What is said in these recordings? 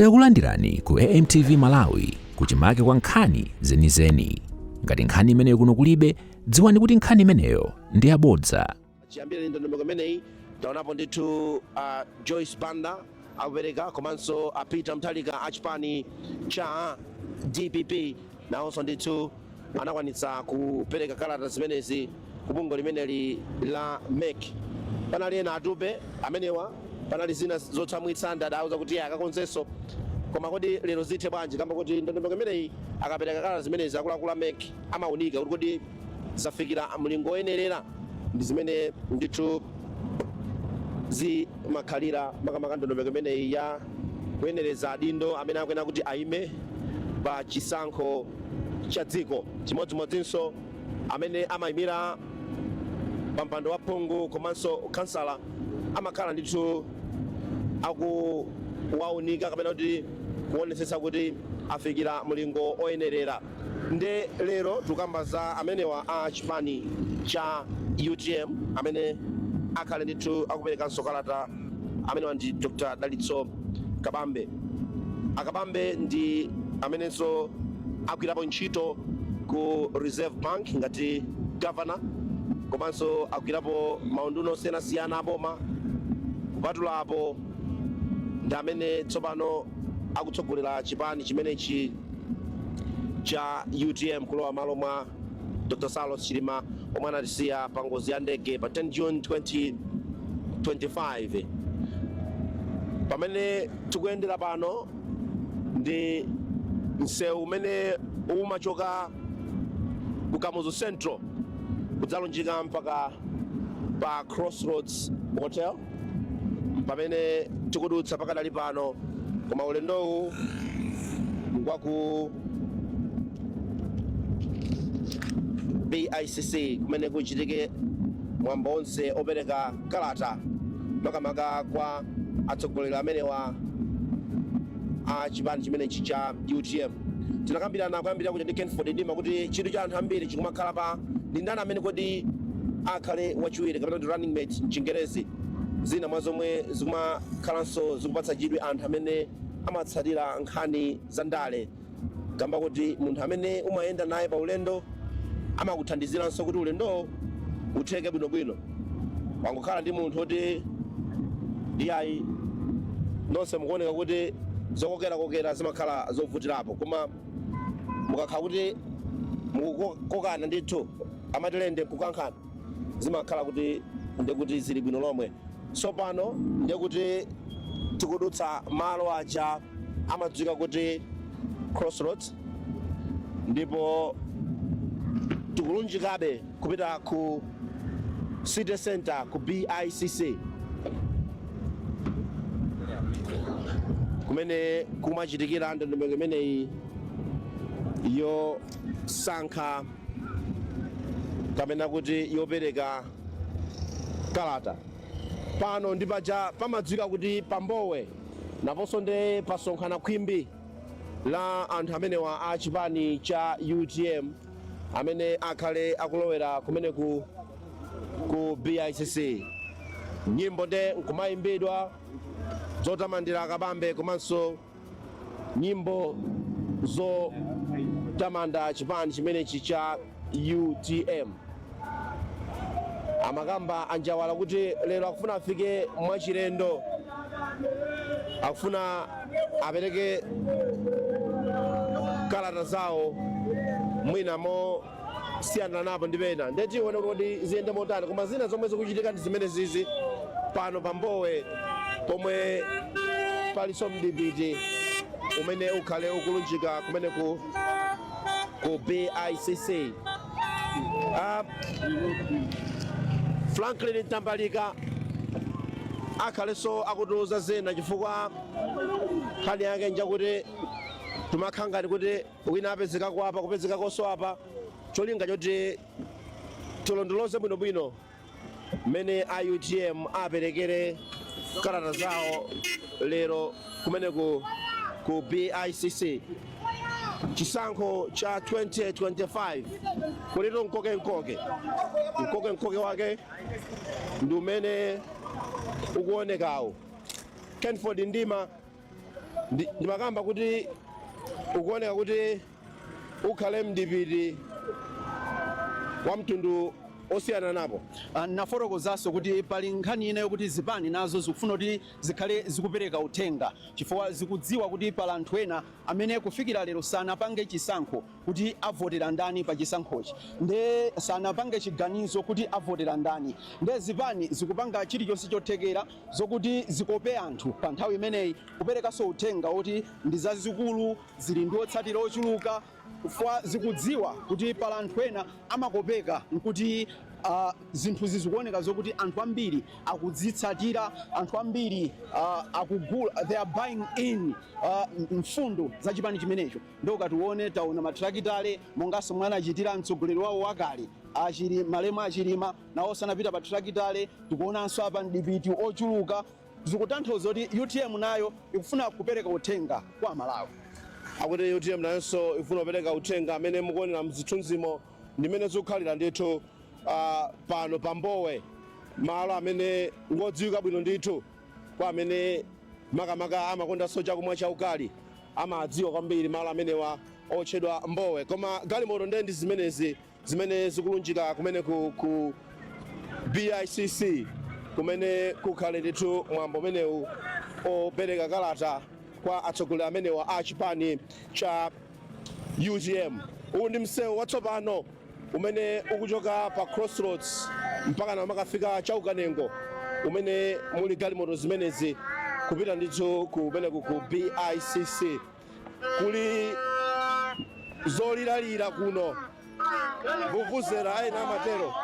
Takulandirani ku AMTV Malawi, kuchimake kwa nkhani zenizeni. Ngati nkhani imeneyo kuno kulibe, dziwani kuti nkhani imeneyo ndi yabodza. Chiyambire ndondomeko imeneyi, taonapo ndithu Joyce Banda akupereka, komanso a Peter Mutharika a chipani cha DPP nawonso ndithu anakwanitsa kupereka kalata zimenezi ku bungwe limeneli la MEC. Panali ena atupe amenewa, panali zina zotsamwitsa, ndi adauza kuti iye akakonzenso. Koma kodi lero zithe bwanji? Kamba kuti ndondomeko imeneyi, akapereka kalata zimenezi, akuluakulu a MEC amaunika kuti kodi zafikira mlingo oyenerera. Ndi zimene ndithu zimakhalira, makamaka ndondomeko imeneyi ya kuyenereza adindo amene akuyenera kuti aime pa chisankho cha dziko, chimodzimodzinso amene amayimira pa mpando wa phungu komanso kansala, amakhala ndithu akuwaunika kapena kuti kuonetsetsa kuti afikira mlingo oyenerera. Nde lero tikukamba za amenewa a chipani cha UTM amene akhale ndithu akuperekanso kalata. Amenewa ndi Dr Dalitso Kabambe. Akabambe ndi amenenso agwirapo ntchito ku Reserve Bank ngati governor, komanso agwirapo maunduna osiyanasiyana aboma. Kupatula apo, ndi amene tsopano akutsogolera chipani chimenechi cha UTM kulowa malo mwa Dr Saulos Chilima omwe anatisiya pa ngozi ya ndege pa 10 June 2025. Pamene tikuyendera pano ndi msewu umene umachoka ku Kamuzu Central kudzalunjika mpaka pa Crossroads Hotel, pamene tikudutsa pakadali pano. Koma ulendowu ngwaku BICC, kumene kuchitike mwambo onse opereka kalata, makamaka kwa atsogoleri amenewa a chipani chimenechi cha UTM. Tinakambirana kuyambira kuja ndi Kenford Ndima kuti chidwi cha anthu ambiri chikumakhala pa ndi ndani amene kodi akhale wachiwiri, kapena kuti running mate mchingerezi. Zina mwa zomwe zikumakhalanso zikupatsa chidwi anthu amene amatsatira nkhani za ndale, kamba kuti munthu amene umayenda naye pa ulendo amakuthandiziranso kuti ulendowo utheke bwinobwino. Wangokhala ndi munthu oti iyayi, nonse mukuoneka kuti zokokerakokera zimakhala zovutirapo, koma mukakhala kuti mukukokana ndithu, amatilende nkukankhana, zimakhala kuti ndekuti zili bwino lomwe. Tsopano ndekuti tikudutsa malo aja amadziwika kuti Crossroads, ndipo tikulunjikabe kupita ku City Center, ku BICC, kumene kumachitikira ndondomeko imeneyi yosankha kapena kuti yopereka kalata. Pano ndi paja pamadziwika kuti pambowe, naponso ndi pasonkhana khwimbi la anthu amenewa a chipani cha UTM amene akhale akulowera kumeneku ku BICC. Nyimbo nde nkumayimbidwa zotamandira Akabambe komanso nyimbo zotamanda chipani chimenechi cha UTM. Amakamba anjawala kuti lero akufuna afike mwachilendo, akufuna apereke kalata zawo mwina mosiyana napo ndi pena. Ndiye tione kuti ziyende motani. Koma zina zomwe zikuchitika ndi zimene zizi pano pambowe, pomwe palinso mdipiti umene ukhale ukulunjika kumene ku BICC. Franklin Mtambalika akhalenso akutiuza zina, chifukwa nkhani yake njakuti timakhala ngati kuti wina apezekako apa, kupezekakonso apa, cholinga choti tilondoloze bwinobwino mmene a UTM aperekere kalata zawo lero kumeneku ku BICC. Chisankho cha 2025 kulito mkokenkoke, mkokenkoke wake ndi umene ukuonekawo. Kenford Ndima Ndimakamba kuti ukuoneka kuti ukhale mdipiti wa mtundu osiyana napo. Nafotokozanso kuti pali nkhani ina yokuti zipani nazo zikufuna kuti zikhale zikupereka uthenga, chifukwa zikudziwa kuti pali anthu ena amene kufikira lero sanapange chisankho kuti avotera ndani pa chisankhochi, nde sanapange chiganizo kuti avotera ndani. Nde zipani zikupanga chilichonse chothekera zokuti zikope anthu pa nthawi imeneyi, kuperekanso uthenga woti ndi zazikulu, zili ndi otsatira ochuluka, chifukwa zikudziwa kuti pali anthu ena amakopeka nkuti zinthu zikuoneka zokuti anthu ambiri akudzitsatira, anthu ambiri akugula, they are buying in mfundo za chipani chimenecho. Ndo ukatione, taona matrakitale monganso mwanachitira mtsogoleri wawo wakale achili malemu achilima, nawo sanapita pa trakitale. Tikuonanso apa mdipiti ochuluka, zikutanthauza kuti UTM nayo ikufuna kupereka uthenga kwa Malawi. Akuti UTM nayonso ifuna kupereka uthenga. Amene mukuonera mzithunzimo ndimene zikukhalira ndithu pano pa Mbowe, malo amene ngodziwika bwino ndithu kwa amene makamaka amakondanso chakumwa chaukali, amadziwa kwambiri malo amenewa otchedwa Mbowe. Koma galimoto ndiye ndi zimenezi zimene zikulunjika kumene ku BICC, kumene kukhale ndithu mwambo umenewu opereka kalata kwa atsogoleri amenewa a chipani cha UTM. Uwu ndi msewu watsopano umene ukuchoka pa Crossroads mpaka na makafika Chaukanengo, umene muli galimoto zimenezi kupita ndithu kumeneku ku BICC. Kuli zoliralira kuno, vuvuzela ena amatero,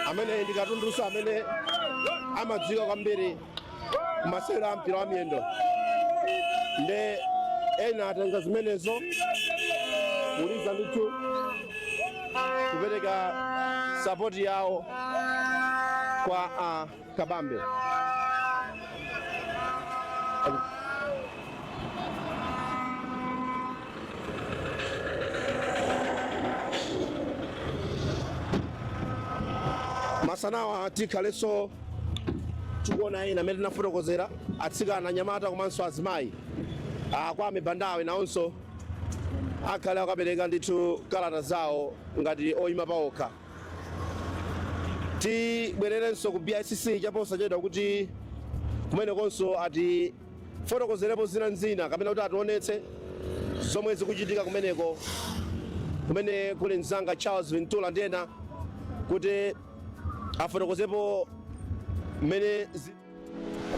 amene ndi katunduso amene amadziwika kwambiri kumasewera a mpira wa miyendo. Nde ena atenga zimenezo kuliza ndithu, kupereka support yawo kwa a Kabambe. Masanawa tikhalenso tikuona ena amene tinafotokozera, atsikana, anyamata komanso azimayi kwa mibandawe, nawonso akhale akapereka ndithu kalata zawo ngati oyima paokha. Tibwererenso ku BICC chaposachedwa kuti kumenekonso atifotokozerepo zina nzina kapena kuti ationetse zomwe zikuchitika kumeneko, kumene kuli mzanga Charles Ventura ndena kuti afotokozepo mmene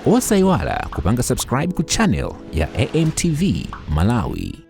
Osayiwala kupanga subscribe ku channel ya AMTV Malawi.